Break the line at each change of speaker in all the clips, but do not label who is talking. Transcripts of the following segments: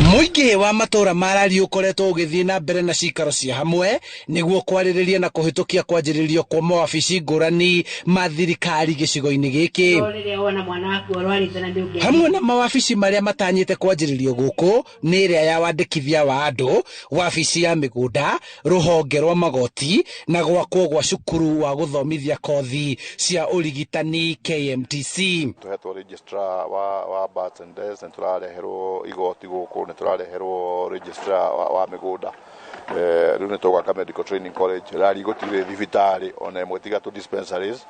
Mũingĩ wa matũũra ma Rari ũkoretwo ũgĩthiĩ na mbere na cikaro cia hamwe nĩguo kwarĩrĩria na kũhĩtũkia kwanjĩrĩrio kwa mawabici ngũrani ma thirikari gĩcigo-inĩ gĩkĩ. Hamwe na mawabici marĩa matanyĩte kwanjĩrĩrio gũkũ nĩ ĩrĩa ya wandĩkithia wa andũ, wabici ya mĩgũnda, rũhonge rwa magoti na gwakwo gwa cukuru wa gũthomithia kothi cia ũrigitani KMTC.
Tũhetwo registrar wa births and deaths, nĩ tũrareherwo igoti gũkũ, nĩ tũrareherwo registrar wa mĩgũnda. Rĩu nĩ tũgwaka medical training college. Rari gũtirĩ thibitarĩ ona ĩmwe tiga tũ dispensaries.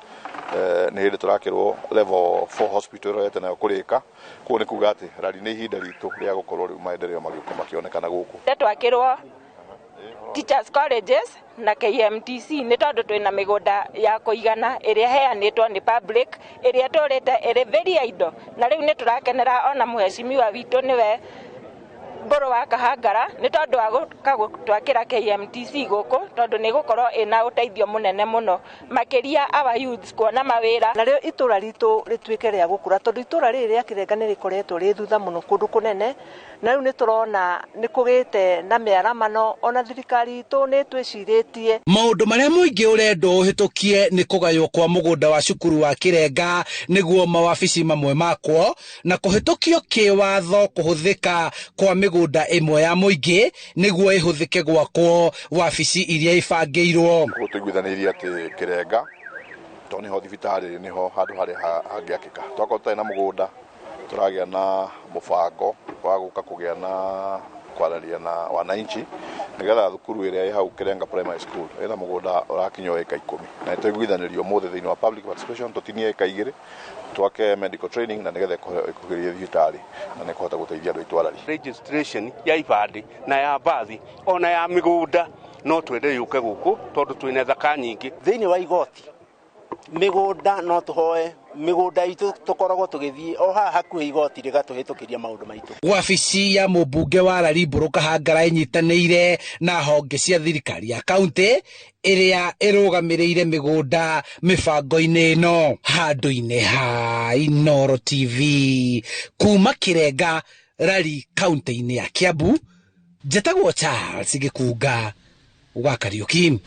Nĩ hĩndĩ tũrakĩrwo level 4 hospital ĩrorete nayo kũrĩka. Koguo nĩ kuga atĩ Rari nĩ ihinda ritũ rĩa gũkorwo rĩu maendeleo magĩũka makĩonekana gũkũ.
Twakĩrwo Teachers Colleges na KMTC nĩ tondũ twĩna mĩgũnda ya kũigana ĩrĩa ĩheanĩtwo nĩ public ĩrĩa ĩtũrĩte ĩrĩ very idle, na rĩu nĩ tũrakenera ona mũhecimiwa witũ nĩwe Mbũrũ wa Kahangara nĩ tondũ wa gũka gũtwakĩra KMTC gũkũ, tondũ nĩ gũkorwo ĩna ũteithio mũnene mũno makĩria our youths kuona mawĩra.
Narĩo itũra ritũ rĩtuĩke rĩa gũkũra, tondũ itũra rĩrĩ rĩa Kĩrenga nĩ rĩkoretwo rĩ thutha mũno kũndũ kũnene, na rĩu nĩ tũrona nĩ kũgĩte na mĩaramano, ona thirikari itũ nĩ ĩtwĩcirĩtie.
Maũndũ marĩa mũingĩ ũrendwo ũhĩtũkie nĩ kũgaywo kwa mũgũnda wa cukuru wa Kĩrenga nĩguo mawabici mamwe makwo, na kũhĩtũkio kĩwatho kũhũthĩka kwa mĩgũnda ĩmwe ya mũingĩ nĩguo ĩhũthĩke gwakwo wabici iria ibangĩirwo.
Koguo tũiguithanĩirie atĩ Kĩrenga tondũ nĩho thibitarĩ, nĩho handũ harĩa hangĩakĩka. Twakorwo tũtarĩ na mũgũnda, tũragĩa na mũbango wa gũka kũgĩa na kwaranĩria na wananchi nĩgetha thukuru ĩrĩa ĩ hau Kĩrenga Primary School ĩna mũgũnda ũrakinya ĩka 10, na nĩtwaiguithanĩrio ũmũthĩ thĩinĩ wa public participation tũtinie ĩka 2 twake medical training na nĩgetha ĩkuhĩrĩrie thibitarĩ na nĩ kũhota gũteithia andũ aitũ a Rari.
Registration ya ibandĩ na ya mbathi ona ya mĩgũnda no twende yũke gũkũ tondũ twĩna thaka nyingĩ.
Thĩinĩ wa igoti mĩgũnda no tũhoe mĩgũnda itũ, tũkoragwo tũgĩthiĩ o haha hakuhĩ igoti rĩgatũhĩtũkĩria maũndũ maitũ.
Wabici ya mũmbunge wa Rari Mbũrũ Kahangara ĩnyitanĩire na honge cia thirikari ya kaunti ĩrĩa ĩrũgamĩrĩire mĩgũnda mĩbango-inĩ ĩno. Handũ-inĩ ha Inooro TV kuma Kĩrenga, Rari, kaunti-inĩ ya Kiambu, njĩtagwo Charles Gĩkunga wa Kariuki.